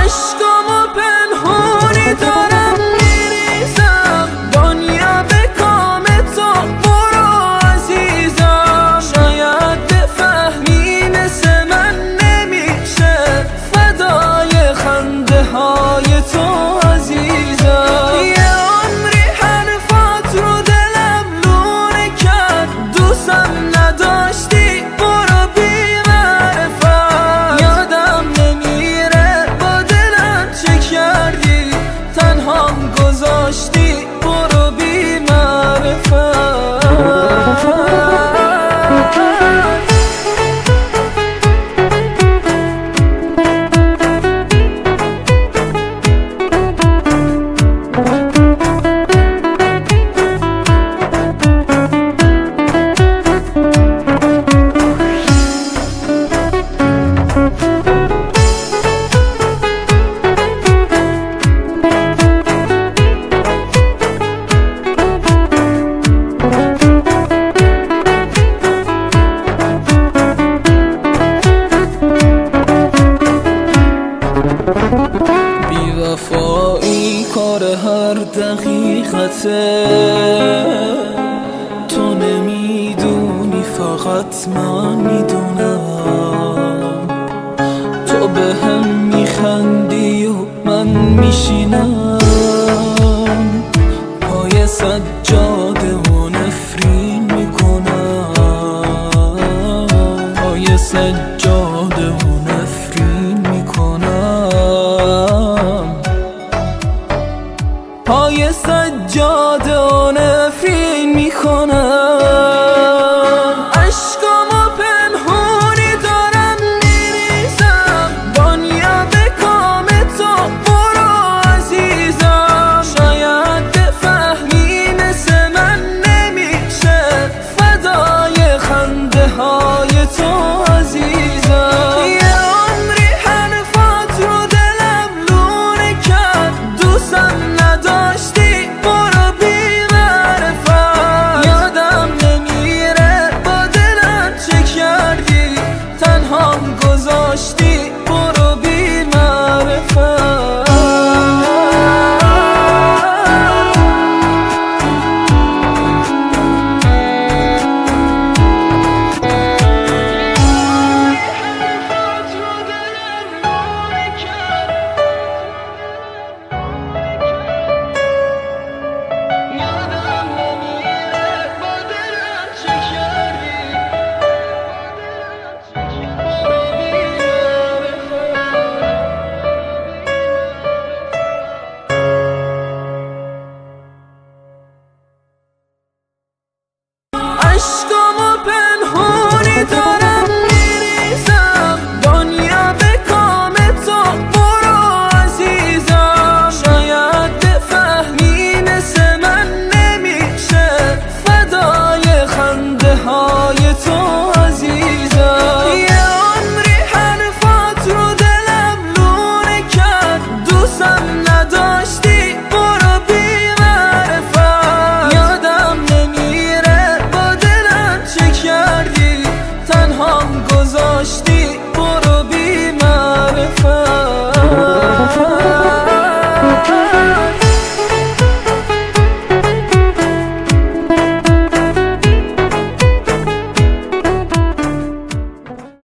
عشقامو پنهونی دارم میریزم، دنیا به کام تو برو عزیزم. شاید بفهمی مثل من نمیشه، فدای خنده های تو عزیزم. یه عمری حرفات رو دلم لونه کرد، دوستم نداشتی برو بی معرفت. یادم نمیره با دلم چه کردی، تنهام گذاشتی برو بی معرفت. بی‌وفایی کار هر دقیقته، تو نمیدونی فقط من میدونم. تو به هم میخندی و من میشینم پای سجاده و نفرین میکنم، پای سجاده و نفرین میکنم، پای سجاده